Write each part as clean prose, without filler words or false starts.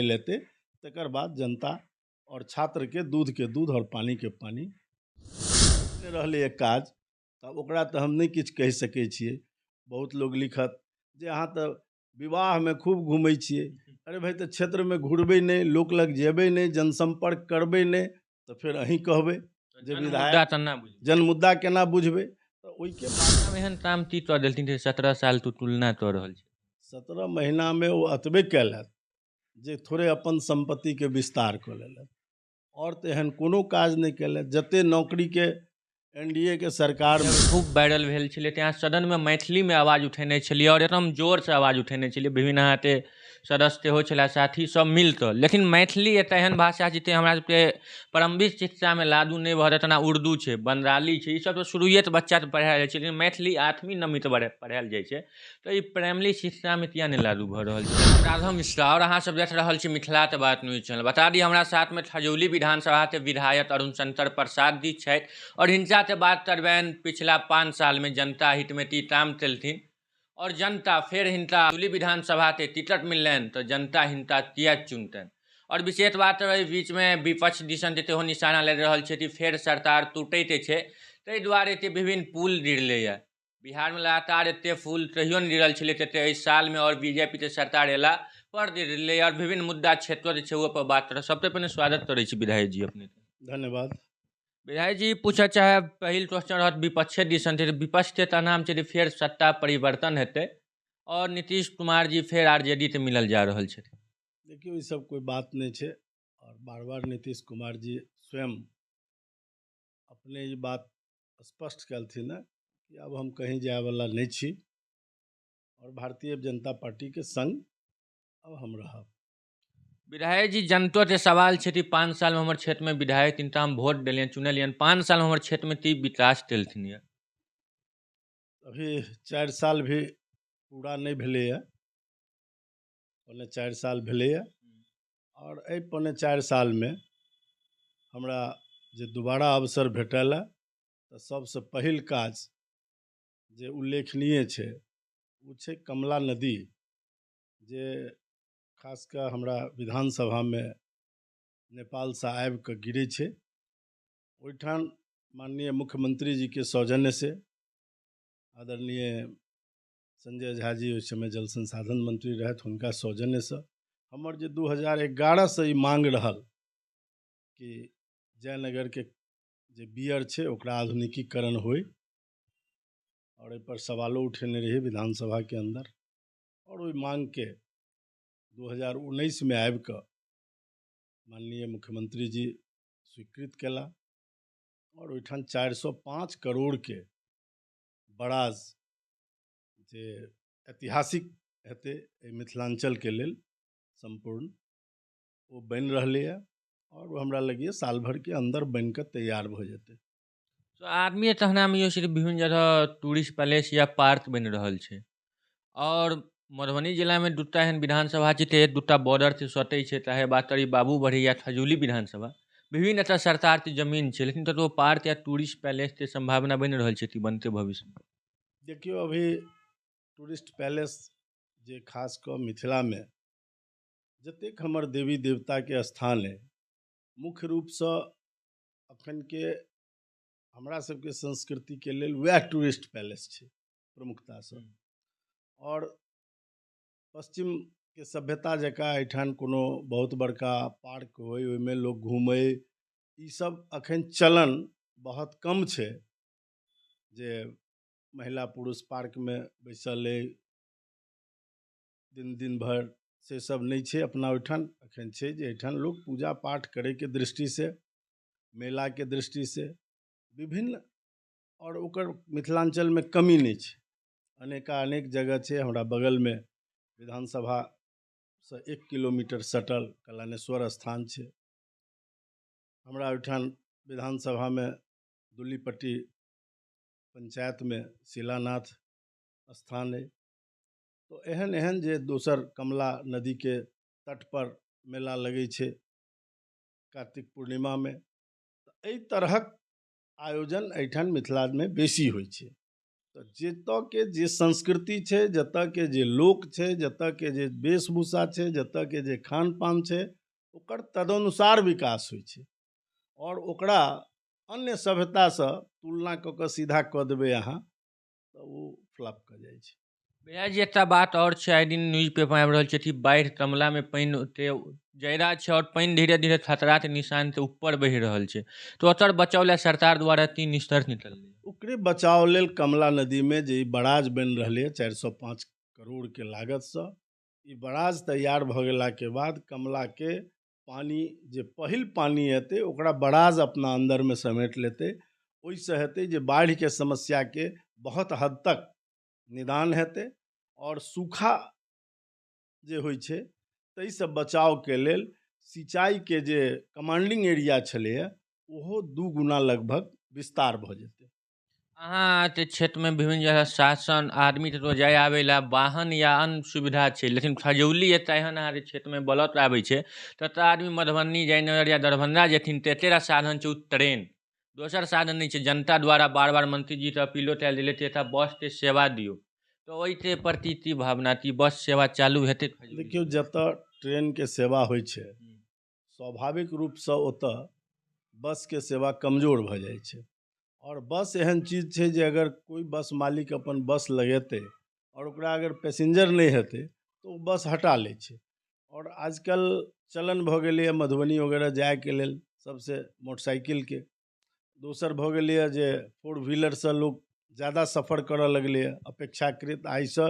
लेतै, तकर बाद जनता आओर छात्रके दूधके दूध आओर पानिके पानि रहलैए काज। तऽ ओकरा तऽ हम नहि किछु कहि सकै छियै। बहुत लोग लिखत जे अहाँ तऽ विवाहमे खूब घूमै छियै। अरे भाइ, तऽ क्षेत्रमे घुरबै नहि, लोक लग जेबै नहि, जनसम्पर्क करबै नहि, तऽ फेर अहीँ कहबै जे विधायक जनमुद्दा केना बुझबै? तऽ ओहिके बाद एहन काम की कऽ देलथिन 17 साल तू तुलना कऽ रहल छी? 17 महीनामे ओ एतबे कयलथि जे थोड़े अपन सम्पत्तिके विस्तार कऽ लेलथि, आओर तऽ एहन कोनो काज नहि कयलथि। जतेक नौकरीके एनडीए के सरकार खूब वायरल भेल छलै, तऽ अहाँ सदनमे मैथिलीमे आवाज उठेने छलियै आओर एकदम जोरसँ आवाज उठेने छलियै। विभिन्न अहाँके सदस्य सेहो छलै, साथी सब मिलकऽ। लेकिन मैथिली एकटा एहन भाषा छै हमरा सबके प्रारम्भिक शिक्षामे लागू नहि भऽ रहल। जेना उर्दू छै, बंगाली छै, ईसब तऽ शुरुएसँ बच्चाके पढ़ायल जाइ छै, लेकिन मैथिली 8वीं 9वीं तक पढ़ायल जाइ छै। तऽ ई प्राइमरी शिक्षामे किया नहि लागू भऽ रहल छै? राघव मिश्रा आओर अहाँ सब देख रहल छी मिथिलाके बात न्यूज चैनल। बता दी, हमरा साथमे खजौली विधानसभाके विधायक अरुण शंकर प्रसाद जी छथि आओर हिनकासँ बात करबनि पिछला 5 सालमे जनता हितमे की काम केलथिन आओर जनता फेर हिनका खजौली विधानसभाके टिकट मिललनि तऽ जनता हिनका किया चुनतनि। आओर विशेष बात एहि बीचमे विपक्ष दिसन सेहो निशाना लागि रहल छै कि फेर सरकार टूटैके छै, ताहि दुआरे एते विभिन्न पुल गिरलैए बिहारमे। लगातार एते पुल कहियो नहि गिरल छलै तते एहि सालमे आओर बीजेपीके सरकार अयला पर गिरलै। आओर विभिन्न मुद्दा क्षेत्र जे छै ओहिपर बात करब। सबसँ पहिने स्वागत करै छी विधायक जी अपने। धन्यवाद। विधायक जी, पूछऽ चाहब, पहिल क्वेश्चन रहत विपक्षे दिसन छै। विपक्षके तऽ नाम छै फेर सत्ता परिवर्तन हेतै आओर नीतीश कुमार जी फेर आरजेडी के मिलल जा रहल छथि। देखियौ, ई सब कोइ बात नहि छै। आओर बार बार नीतीश कुमार जी स्वयं अपने ई बात स्पष्ट कयलथिन हँ कि आब हम कहीं जायवला नहि छी आओर भारतीय जनता पार्टीके संग अब हम रहब। विधायक जी, जनतोके सवाल छै कि 5 सालमे हमर क्षेत्रमे विधायक तिनका हम वोट देलियनि, चुनलियनि, 5 सालमे हमर क्षेत्रमे की विकास केलथिन यऽ? अभी 4 साल भी पूरा नहि भेलैए, 3.75 साल भेलैए। आओर एहि 3.75 सालमे हमरा जे दोबारा अवसर भेटल हँ तऽ सबसँ पहिल काज जे उल्लेखनीय छै ओ छै कमला नदी, जे खास कऽ हमरा विधानसभामे नेपालसँ आबिकऽ गिरै छै। ओहिठाम माननीय मुख्यमंत्री जीके सौजन्यसँ आदरणीय संजय झा जी ओहि समय जल संसाधन मंत्री रहथि, हुनका सौजन्यसँ हमर जे 2011 से ई मांग रहल कि जयनगरके जे बियर छै ओकरा आधुनिकीकरण होइ, आओर एहिपर सवालो उठेने रहियै विधानसभाके अन्दर। आओर ओहि मांगके 2019 में आबिकऽ माननीय मुख्यमंत्री जी स्वीकृत कयला आओर ओहिठाम 405 करोड़के बराज जे ऐतिहासिक हेतै एहि मिथिलाञ्चलके लेल सम्पूर्ण, ओ बनि रहलैए आओर ओ हमरा लगैए साल भरिके अन्दर बनिकऽ तैयार भऽ जेतै। तो आदमी तहनामे यौ सिर्फ विभिन्न जगह टूरिस्ट पैलेस या पार्क बनि रहल छै। आओर मधुबनी जिलामे 2टा एहन विधानसभा छै, तऽ 2टा बॉर्डर से सटै छै, चाहे बात करी बाबूबढ़ी या खजौली विधानसभा। विभिन्न एतऽ सरकारके जमीन छै, लेकिन कतहु पार्क या टूरिस्ट पैलेसके सम्भावना बनि रहल छै कि बनतै भविष्यमे? देखियौ, अभी टूरिस्ट पैलेस जे खास कऽ मिथिलामे जतेक हमर देवी देवताके स्थान अइ, मुख्य रूपसँ अखनके हमरा सबके संस्कृतिके लेल वएह टूरिस्ट पैलेस छै प्रमुखतासँ। आओर पश्चिमके सभ्यता जकाँ एहिठाम कोनो बहुत बड़का पार्क होइ, ओहिमे लोक घूमै, ईसब अखन चलन बहुत कम छै जे महिला पुरुष पार्कमे बैसल अइ दिन दिन भरि, से सब नहि छै अपना ओहिठाम। अखन छै जे एहिठाम लोक पूजा पाठ करैके दृष्टिसँ, मेलाके दृष्टिसँ विभिन्न, आओर ओकर मिथिलाञ्चलमे कमी नहि छै, अनेकानेक जगह छै। हमरा बगलमे विधानसभासँ 1 किलोमीटर सटल कल्याणेश्वर स्थान छै। हमरा ओहिठाम विधानसभामे दुल्लीपट्टी पंचायतमे शिलानाथ स्थान अइ। तो एहन एहन जे दोसर कमला नदीके तट पर मेला लगै छै कार्तिक पूर्णिमामे, तऽ एहि तरहक आयोजन एहिठाम मिथिलामे बेसी होइ छै। तऽ जतयके जे संस्कृति छै, जतयके जे लोक छै, जतयके जे वेशभूषा छै, जतयके जे खान पान छै, ओकर तदनुसार विकास होइ छै। आओर ओकरा अन्य सभ्यतासँ तुलना कऽ कऽ सीधा कऽ देबै अहाँ तऽ ओ फ्लॉप कऽ जाइ छै। भैया जी, एकटा बात आओर छै, आइ दिन न्यूज पेपर आबि रहल छै कि बाढ़ि कमलामे पानि ओते ज्यादा छै आओर पानि धीरे धीरे खतराके निशानके ऊपर बढ़ि रहल छै, तऽ ओकर बचाव लए सरकार द्वारा की निष्कर्ष निकललै? ओकरे बचाव लेल कमला नदीमे जे ई बराज बनि रहलैए 405 करोड़के लागतसँ, ई बराज तैयार भऽ गेलाके बाद कमलाके पानि जे पहिल पानि एतै ओकरा बराज अपना अन्दरमे समेट लेतै। ओहिसँ हेतै जे बाढ़िके समस्याके बहुत हद तक निदान हेतै आओर सूखा जे होइ छै ताहिसँ बचावके लेल सिंचाइके जे कमांडिंग एरिया छलैए ओहो 2 गुना लगभग विस्तार भऽ जेतै। अहाँके क्षेत्रमे विभिन्न जगह शासन आदमी ककरो जाय आबै लए वाहन या अन्य सुविधा छै, लेकिन खजौली एकटा एहन अहाँके क्षेत्रमे ब्लॉक आबै छै ततऽ आदमी मधुबनी, जयनगर या दरभंगा जेथिन तऽ एकेटा साधन छै, ओ ट्रेन, दोसर साधन नहि छै। जनता द्वारा बार बार मंत्रीजीके अपीलो कयल गेलै कि एकटा बसके सेवा दियौ, तऽ ओहिके प्रति की भावना, की बस सेवा चालू हेतै? देखियौ, जतऽ ट्रेनके सेवा होइ छै स्वाभाविक रूपसँ ओतऽ बसके सेवा कमजोर भऽ जाइ छै। आओर बस एहन चीज छै जे अगर कोइ बस मालिक अपन बस लगेतै आओर ओकरा अगर पैसेंजर नहि हेतै तऽ ओ बस हटा लै छै। आओर आजकल चलन भऽ गेलैए मधुबनी वगैरह जायके लेल सबसँ मोटरसाइकिलके। दोसर भऽ गेलैए जे 4 व्हीलरसँ लोक ज्यादा सफर करऽ लगलैए अपेक्षाकृत। आइसँ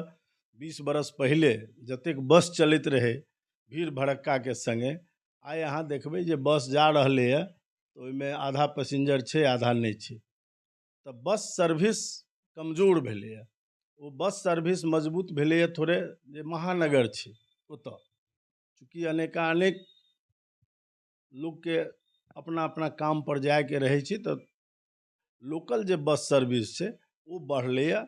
20 बरस पहिले जतेक बस चलैत रहै भीड़ भड़क्काके सङ्गे, आइ अहाँ देखबै जे बस जा रहलैए तऽ ओहिमे आधा पैसेंजर छै आधा नहि छै। तऽ बस सर्विस कमजोर भेलैए। ओ बस सर्विस मजबूत भेलैए थोड़े जे महानगर छै ओतऽ, चूँकि अनेकानेक लोकके अपना अपना काम पर जायके रहै छै तऽ लोकल जे बस सर्विस छै ओ बढ़लैए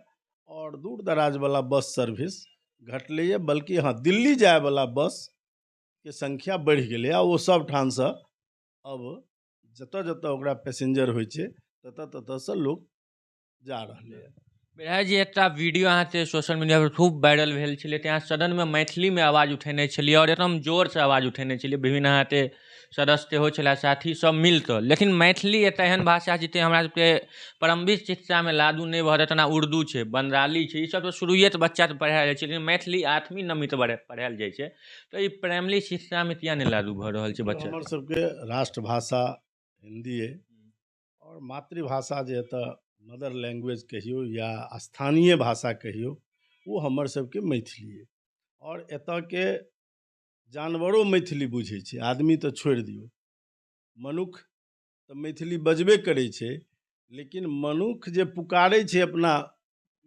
आओर दूर दराजवला बस सर्विस घटलैए। बल्कि हँ, दिल्ली जायवला बसके संख्या बढ़ि गेलैए। ओ सब ठामसँ अब जतऽ जतऽ ओकरा पैसेंजर होइ छै ततऽ ततऽसँ लोक जा रहलैए। विधायक जी, एकटा वीडियो अहाँके सोशल मीडिया पर खूब वायरल भेल छलै कि अहाँ सदनमे मैथिलीमे आवाज उठेने छलियै आओर एकदम जोरसँ आवाज उठेने छलियै, विभिन्न अहाँके सदस्य सेहो छलै, साथी सब मिलकऽ। लेकिन मैथिली एकटा एहन भाषा छै जे हमरा सबके प्रारम्भिक शिक्षामे लागू नहि भऽ रहल, जेना उर्दू छै, बंगाली छै, ईसब तऽ शुरुएसँ बच्चाके पढ़ायल जाइ छै, लेकिन मैथिली 8वीं 9वीं तक पढ़ायल जाइ छै। तऽ ई प्राइमरी शिक्षामे किया नहि लागू भऽ रहल छै बच्चा? हमर सबके राष्ट्रभाषा हिन्दी अइ आओर मातृभाषा जे एतऽ मदर लैंग्वेज कहियौ या स्थानीय भाषा कहियौ, ओ हमर सबके मैथिली अइ। आओर एतऽके जानवरो मैथिली बुझै छै, आदमी तऽ छोड़ि दियौ, मनुख तऽ मैथिली बजबे करै छै, लेकिन मनुख जे पुकारै छै अपना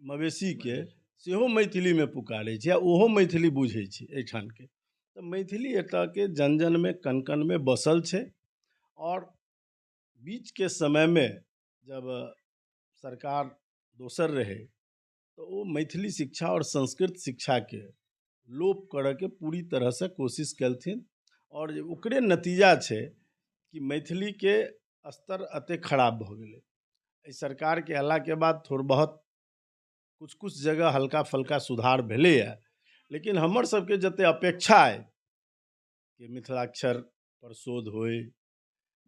मवेशीके सेहो मैथिलीमे पुकारै छै आ ओहो मैथिली बुझै छै एहिठामके। तऽ मैथिली एतऽके जन जनमे कण कणमे बसल छै। आओर बीचके समयमे जब सरकार दोसर रहै तऽ ओ मैथिली शिक्षा आओर संस्कृत शिक्षाके लोप करऽके पूरी तरहसँ कोशिश केलथिन आओर ओकरे नतीजा छै कि मैथिलीके स्तर एतेक खराब भऽ गेलै। एहि सरकारके अयलाके बाद थोड़ बहुत कुछ कुछ जगह हल्का फल्का सुधार भेलैए, लेकिन हमर सबके जतेक अपेक्षा अइ कि मिथिलाक्षर पर शोध होइ,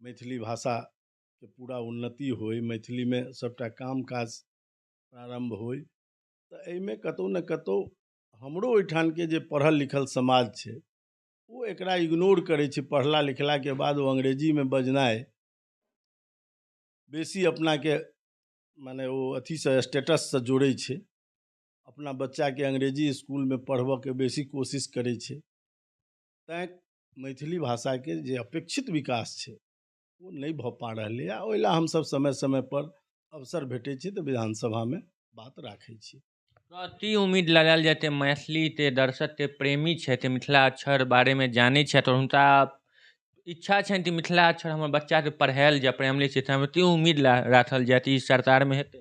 मैथिली भाषाके पूरा उन्नति होइ, मैथिलीमे सबटा काम काज प्रारम्भ होइ, तऽ एहिमे कतहु ने कतहु हमरो ओहिठामके जे पढ़ल लिखल समाज छै ओ एकरा इग्नोर करै छै। पढ़ला लिखलाके बाद ओ अंग्रेजीमे बजनाइ बेसी अपनाके माने ओ अथीसँ स्टेटससँ जोड़ै छै, अपना बच्चाके अंग्रेजी इसकुलमे पढ़बऽके बेसी कोशिश करै छै। तैँ मैथिली भाषाके जे अपेक्षित विकास छै ओ नहि भऽ पा रहलैए। ओहि लए हमसब समय समयपर अवसर भेटै छै तऽ विधानसभामे बात राखै छी। की उम्मीद लगायल जेतै मैथिलीके दर्शकके प्रेमी छथि, मिथिलाक्षर बारेमे जानै छथि आओर हुनका इच्छा छनि कि मिथिलाक्षर हमर बच्चाके पढ़ायल जाय प्राइमरी शिक्षामे, की उम्मीद राखल जाय कि ई सरकारमे हेतै?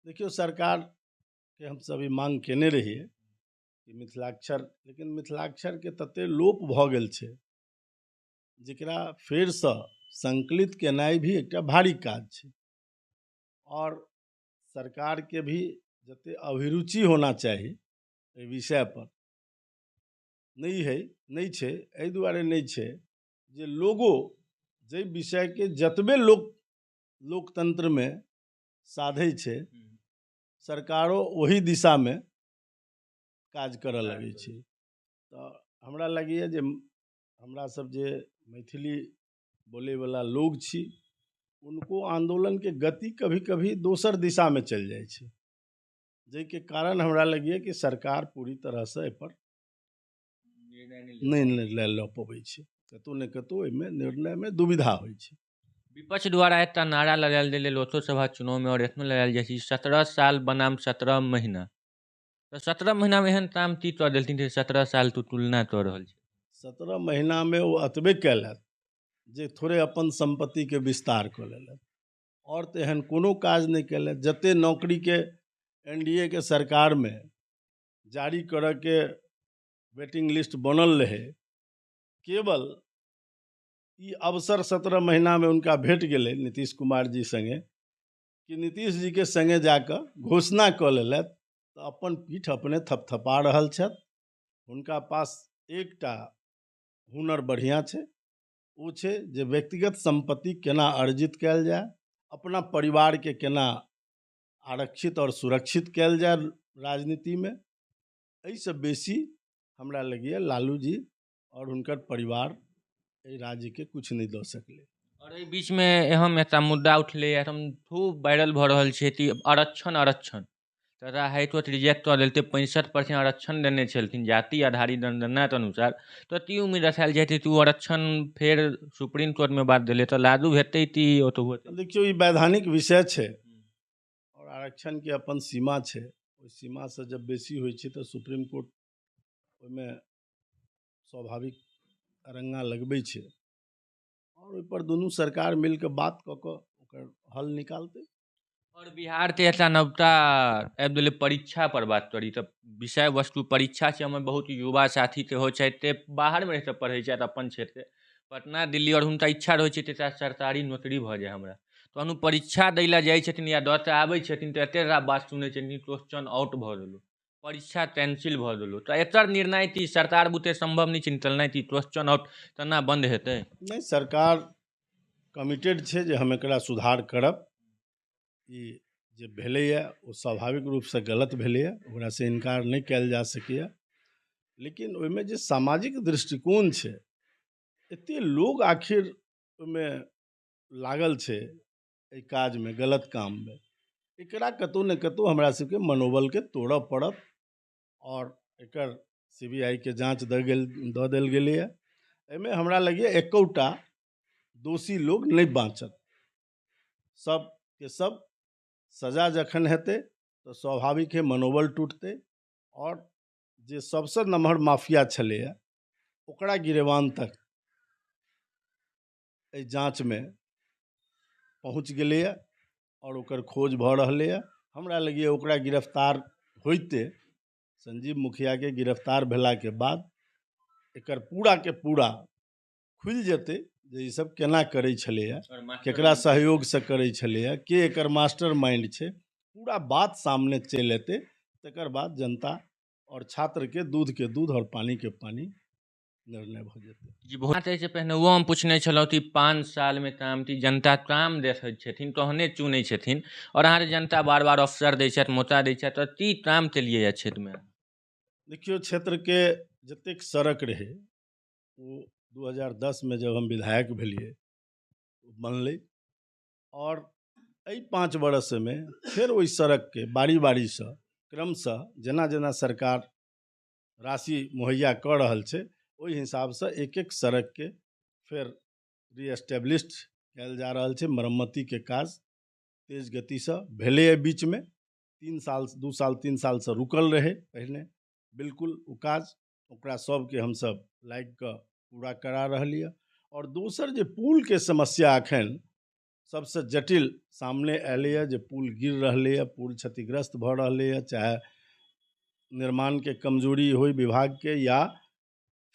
देखियौ, सरकारके हमसब ई मांग केने रहियै कि मिथिलाक्षर, लेकिन मिथिलाक्षरके ततेक लोप भऽ गेल छै जकरा फेरसँ संकलित केनाइ भी एकटा भारी काज छै। आओर सरकारके भी जतेक अभिरुचि होना चाही एहि विषयपर नहि हइ, नहि छै। एहि दुआरे नहि छै जे लोगो जाहि विषयके जतबे लोक लोकतंत्रमे साधै छै, सरकारो ओही दिशामे काज करऽ लगै छै। तऽ हमरा लगैए जे हमरा सब जे मैथिली बोलैवला लोग छी, उनको आन्दोलनके गति कभी कभी दोसर दिशामे चलि जाइ छै, जाहिके कारण हमरा लगैए कि सरकार पूरी तरहसँ एहिपर नहि निर्णय लऽ पबै छै। कतहु ने कतहु एहिमे निर्णयमे दुविधा होइ छै। विपक्ष द्वारा एकटा नारा लगायल गेलै लोकोसभा चुनावमे आओर एखनो लगायल जाइ छै, 17 साल बनाम 17 महीना। तऽ 17 महीनामे एहन काम की कऽ देलथिन जे 17 साल तू तुलना कऽ रहल छी? 17 महीनामे ओ एतबे कयलथि जे थोड़े अपन सम्पत्तिके विस्तार कऽ लेलथि, आओर तऽ एहन कोनो काज नहि कयलथि। जतेक नौकरीके NDA के सरकारमे जारी करऽके वेटिंग लिस्ट बनल रहै, केवल ई अवसर 17 महीनामे हुनका भेट गेलै नीतीश कुमार जी सङ्गे कि नीतीश जीके सङ्गे जाकऽ घोषणा कऽ लेलथि, तऽ अपन पीठ अपने थपथपा रहल छथि। हुनका पास एकटा हुनर बढ़िआँ छै, ओ छै जे व्यक्तिगत सम्पत्ति केना अर्जित कयल जाय, अपना परिवारके केना आरक्षित आओर सुरक्षित कयल जाय राजनीतिमे। एहिसँ बेसी हमरा लगैए लालू जी आओर हुनकर परिवार एहि राज्यके किछु नहि दऽ सकलै। आओर एहि बीचमे एहन एकटा मुद्दा उठलैए, एकदम खूब वायरल भऽ रहल छै कि आरक्षण आरक्षण तथा हाईकोर्ट रिजेक्ट कऽ देलकै। 65% आरक्षण देने छलखिन जाति आधारित जनगणनाके अनुसार, तऽ की उम्मीद रखायल जाइ छै कि ओ आरक्षण फेर सुप्रीम कोर्टमे बात देलै तऽ लागू हेतै कि ओतहु? देखियौ, ई वैधानिक विषय छै आओर आरक्षणके अपन सीमा छै। ओहि सीमासँ जब बेसी होइ छै तऽ सुप्रीम कोर्ट ओहिमे स्वाभाविक अरंगा लगबै छै आओर ओहिपर दुनू सरकार मिलके बात कऽ कऽ ओकर हल निकालतै। आओर बिहारके एकटा नवका आबि गेलै परीक्षा पर बात करी तऽ विषय वस्तु परीक्षा छै। हमर बहुत युवा साथी सेहो छथि, बाहरमे रहिकऽ पढ़ै छथि अपन क्षेत्रके पटना दिल्ली, आओर हुनका इच्छा रहै छै एकटा सरकारी नौकरी भऽ जाय हमरा। तहन ओ परीक्षा दै लए जाइ छथिन या दऽ कऽ आबै छथिन तऽ एतेक बात सुनै छथिन, क्वेश्चन आउट भऽ गेलौ, परीक्षा कैंसिल भऽ गेलौ। तऽ एकर निर्णय की सरकार बुते सम्भव नहि छै निकलनाइ कि क्वेश्चन आउट केना बन्द हेतै? नहि, सरकार कमिटेड छै जे हम एकरा सुधार करब। ई जे भेलैए ओ स्वाभाविक रूपसँ गलत भेलैए, ओकरासँ इनकार नहि कयल जा सकैए। लेकिन ओहिमे जे सामाजिक दृष्टिकोण छै, एते लोग आखिर ओहिमे लागल छै एहि काजमे, गलत काममे, एकरा कतहु ने कतहु हमरा सबके मनोबलके तोड़ऽ पड़त। आओर एकर CBI के जाँच दऽ देल गेलैए। एहिमे हमरा लगैए एकोटा दोषी लोग नहि बाँचत। सबके सब सजा जखन हेतै तऽ स्वाभाविक है मनोबल टूटतै आओर जे सबसँ नमहर माफिया छलैए ओकरा गिरेबान तक एहि जाँचमे पहुँच गेलैए आओर ओकर खोज भऽ रहलैए। हमरा लगैए ओकरा गिरफ्तार होइते, संजीव मुखियाके गिरफ्तार भेलाके बाद एकर पूरा के पूरा खुलि जेतै जे ई सब केना करै छलैए, केकरा सहयोगसँ करै छलैए, के एकर मास्टर माइंड छै, पूरा बात सामने चलि एतै। तकर बाद जनता आओर छात्रके दूधके दूध आओर पानीके पानी निर्णय भऽ जेतै। जी बहुत एहिसँ पहिने ओहो हम पुछने छलहुँ कि 5 सालमे काम कि जनता काम देखै छथिन तहने चुनै छथिन, आओर अहाँके जनता बार बार अवसर दै छथि, मौका दै छथि, तऽ की काम केलियै यऽ क्षेत्रमे? देखियौ, क्षेत्रके जतेक सड़क रहै ओ 2010 में जब हम विधायक भेलियै बनलै, आओर एहि 5 बरसमे फेर ओहि सड़कके बारी बारीसँ क्रमशः जेना जेना सरकार राशि मुहैया कऽ रहल छै ओहि हिसाबसँ एक एक सड़कके फेर रीएस्टेब्लिश कयल जा रहल छै। मरम्मतीके काज तेज गतिसँ भेलैए। बीचमे 3 साल 2 साल 3 सालसँ रुकल रहै पहिने बिल्कुल ओ काज, ओकरा सबके हमसब लागि कऽ पूरा करा रहल यऽ। आओर दोसर जे पुलके समस्या एखन सबसँ जटिल सामने आयलैए, जे पुल गिर रहलैए, पुल क्षतिग्रस्त भऽ रहलैए, चाहे निर्माणके कमजोरी होइ विभागके या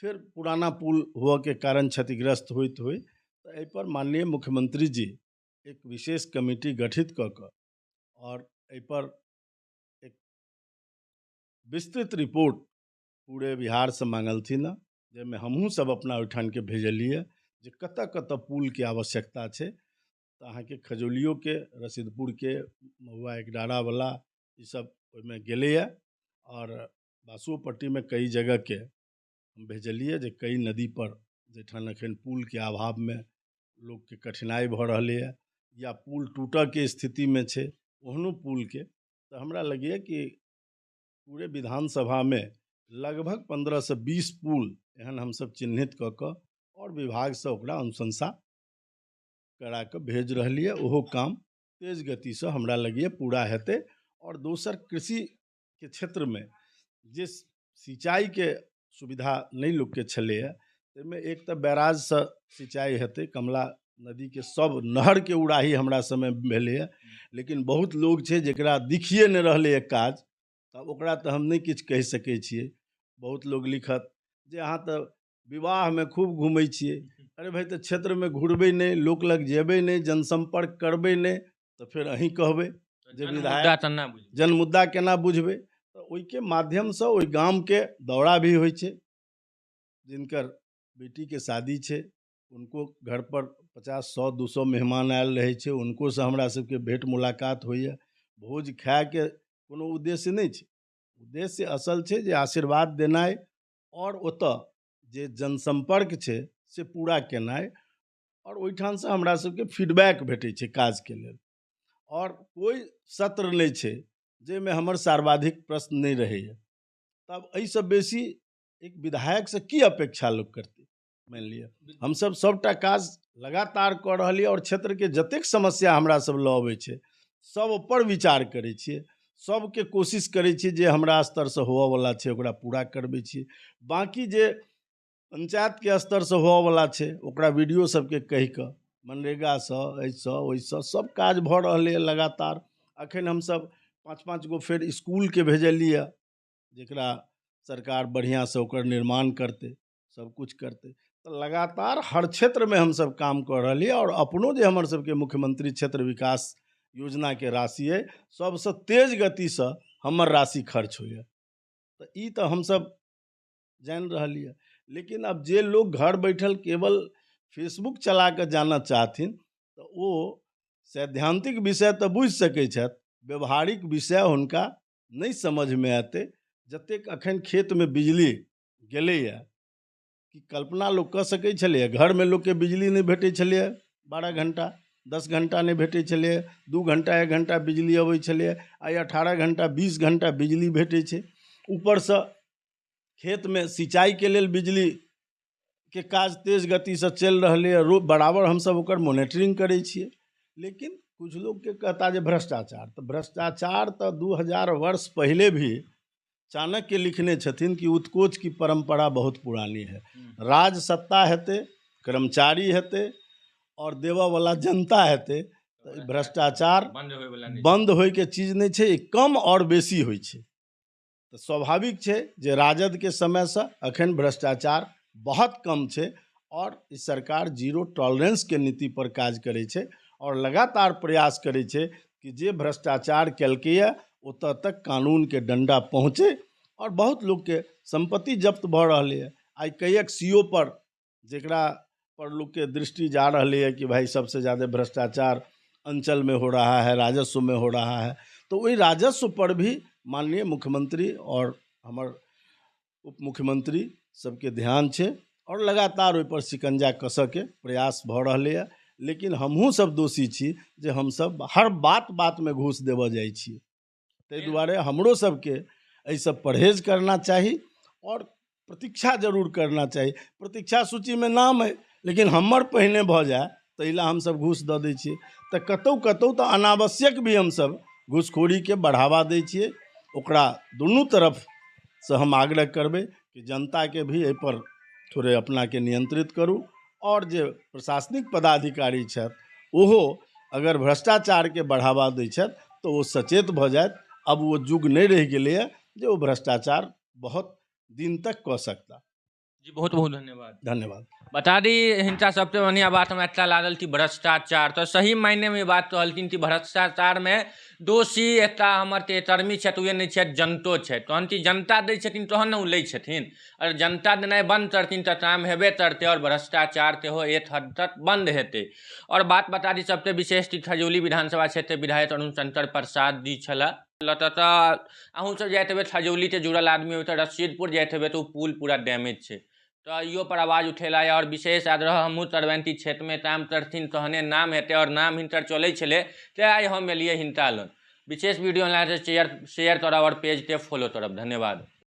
फेर पुराना पुल हुअके कारण क्षतिग्रस्त होइत होइ, तऽ एहिपर माननीय मुख्यमंत्री जी एक विशेष कमिटी गठित कऽ कऽ आओर एहिपर एक विस्तृत रिपोर्ट पूरे बिहारसँ मांगलथिन हँ, जाहिमे हमहूँ सब अपना ओहिठामके भेजलियै जे कतऽ कतऽ पुलके आवश्यकता छै। तऽ अहाँके खजौलियोके, रसीदपुरके, महुआ एकडारावला ईसब ओहिमे गेलैए आओर बासोपट्टीमे कई जगहके भेजलियै जे कई नदीपर जाहिठाम एखन पुलके अभावमे लोकके कठिनाइ भऽ रहलैए या पुल टूटऽके स्थितिमे छै, ओहनो पुलके। तऽ हमरा लगैए कि पूरे विधानसभामे लगभग 15 से 20 पुल एहन हमसब चिन्हित कऽ कऽ आओर विभागसँ ओकरा अनुशंसा करा कऽ भेज रहलियै। ओहो काम तेज गतिसँ हमरा लगैए पूरा हेतै। आओर दोसर कृषिके क्षेत्रमे जे सिंचाइके सुविधा नहि लोकके छलैए, ताहिमे एक तऽ बैराजसँ सिंचाइ हेतै, कमला नदीके सब नहरके उड़ाही हमरा समय भेलैए, लेकिन बहुत लोग छै जकरा दिखिए नहि रहलैए काज, तऽ ओकरा तऽ हम नहि किछु कहि सकै छियै। बहुत लोग लिखत जे अहाँ तऽ विवाहमे खूब घूमै छियै, अरे भाइ तऽ क्षेत्रमे घुरबै नहि, लोक लग जेबै नहि, जनसम्पर्क करबै नहि, तऽ फेर अहीँ कहबै जे विधायक जनमुद्दा केना बुझबै। तऽ ओहिके माध्यमसँ ओहि गामके दौरा भी होइ छै, जिनकर बेटीके शादी छै उनको घर पर 50, 100, 200 मेहमान आयल रहै छै, उनकोसँ हमरा सबके भेँट मुलाकात होइए। भोज खायके कोनो उद्देश्य नहि छै, उद्देश्य असल छै जे आशीर्वाद देनाइ आओर ओतऽ जे जनसम्पर्क छै से पूरा केनाइ, आओर ओहिठामसँ हमरा सबके फीडबैक भेटै छै काजके लेल। आओर कोइ सत्र नहि छै जाहिमे हमर सर्वाधिक प्रश्न नहि रहैए। तब एहिसँ बेसी एक विधायकसँ की अपेक्षा लोक करतै? मानि लिअ हमसब सबटा काज लगातार कऽ रहलियै आओर क्षेत्रके जतेक समस्या हमरा सब लऽ अबै छै सब पर विचार करै छियै, सबके कोशिश करै छियै जे हमरा स्तरसँ होअवला छै ओकरा पूरा करबै छियै। बाँकी जे पंचायतके स्तरसँ होअवला छै ओकरा बी डी ओ सबके कहि कऽ मनरेगासँ एहिसँ ओहिसँ सब काज भऽ रहलैए लगातार। एखन हमसब 5-5 गो फेर इसकुलके भेजलियै जकरा सरकार बढ़िआँसँ ओकर निर्माण करतै, सब कुछ करतै। तऽ लगातार हर क्षेत्रमे हमसब काम कऽ रहलियै। आओर अपनो जे हमर सबके मुख्यमंत्री क्षेत्र विकास योजनाके राशि अइ सबसँ तेज गतिसँ हमर राशि खर्च होइए, तऽ ई तऽ हमसब जानि रहलियै। लेकिन आब जे लोग घर बैठल केवल फेसबुक चला कऽ जानऽ चाहथिन तऽ ओ सैद्धांतिक विषय तऽ बुझि सकै छथि, व्यवहारिक विषय हुनका नहि समझमे एतै। जतेक एखन खेतमे बिजली गेलैए कि कल्पना लोक कऽ सकै छलैए? घरमे लोकके बिजली नहि भेटै छलैए, 12 घण्टा 10 घण्टा नहि भेटै छलैए, 2 घण्टा 1 घण्टा बिजली अबै छलैए, आइ 18 घण्टा 20 घण्टा बिजली भेटै छै। ऊपरसँ खेतमे सिंचाइके लेल बिजलीके काज तेज गतिसँ चलि रहलैए, बराबर हमसब ओकर मोनिटरिंग करै छियै। लेकिन कुछ लोकके कहता जे भ्रष्टाचार, तऽ भ्रष्टाचार तऽ 2000 वर्ष पहिले भी चाणक्य लिखने छथिन कि उत्कोच की परंपरा बहुत पुरानी है। राज सत्ता हेतै, कर्मचारी हेतै और देबऽवला जनता हेतै, तऽ भ्रष्टाचार बंद होइके चीज नहि छै, कम और बेसी होइ छै। तऽ स्वाभाविक छै जे राजदके समयसँ एखन भ्रष्टाचार बहुत कम छै और ई सरकार जीरो टॉलरेंसके नीति पर काज करै छै और लगातार प्रयास करै छै कि जे भ्रष्टाचार केलकैए ओतऽ तक कानूनके डंडा पहुँचै। और बहुत लोकके सम्पत्ति जब्त भऽ रहलैए। आइ कईक सी ओ पर जकरा पर लोकके दृष्टि जा रहलैए कि भाइ सबसे ज़्यादा भ्रष्टाचार अंचल में हो रहा है, राजस्व में हो रहा है, तो ओहि राजस्व पर भी माननीय मुख्यमंत्री और हमर उप मुख्यमंत्री सबके ध्यान छै और लगातार ओहिपर शिकंजा कसऽके प्रयास भऽ रहलैए। लेकिन हमहूँ सब दोषी छी जे हमसब हर बात बातमे घूस देबऽ जाइ छी, ताहि दुआरे हमरो सबके एहिसँ परहेज करना चाही और प्रतीक्षा जरूर करना चाही। प्रतीक्षा सूचीमे नाम अइ लेकिन हमर पहिने भऽ जाय ताहि लए हमसब घूस दऽ दै छियै। तऽ कतहु कतहु तऽ अनावश्यक भी हमसब घूसखोरीके बढ़ावा दै छियै। ओकरा दुनू तरफसँ हम आग्रह करबै कि जनताके भी एहिपर थोड़े अपनाके नियंत्रित करू और जे प्रशासनिक पदाधिकारी छथि ओहो अगर भ्रष्टाचारके बढ़ावा दै छथि तऽ ओ सचेत भऽ जायत। अब ओ युग नहि रहि गेलैए जे ओ भ्रष्टाचार बहुत दिन तक कऽ सकता। जी, बहुत बहुत धन्यवाद। धन्यवाद। बता दी, हिनका सबसे बढ़िया बात हमरा एकटा लागल कि भ्रष्टाचार, तऽ सही मायनेमे ई बात कहलखिन कि भ्रष्टाचारमे दोषी एकटा हमर तेतर्मी छथि, उहे नहि छथि, जनतो छथि। तहन कि जनता दै छथिन तहन ने ओ लै छथिन। अगर जनता देनाइ बन्द करथिन तऽ काम हेबे करतै आओर भ्रष्टाचार सेहो एक हद तक बन्द हेतै। आओर बात बता दी सबसे विशेष कि खजौली विधानसभा क्षेत्रके विधायक अरुण शंकर प्रसाद जी छलाह। लतऽ अहूँ सब जाइत हेबै, खजौलीके जुड़ल आदमी होबै तऽ रसीदपुर जाइत हेबै तऽ ओ पुल पूरा डैमेज छै, तऽ इहो पर आवाज उठेला। आओर विशेष आग्रह हमहूँ करबनि कि क्षेत्रमे काम करथिन तहने नाम हेतै, आओर नाम हिनकर चलै छलै तेँ आइ हम एलियै हिनका लग। विशेष वीडियो शेयर करब आओर पेजके फॉलो करब। धन्यवाद।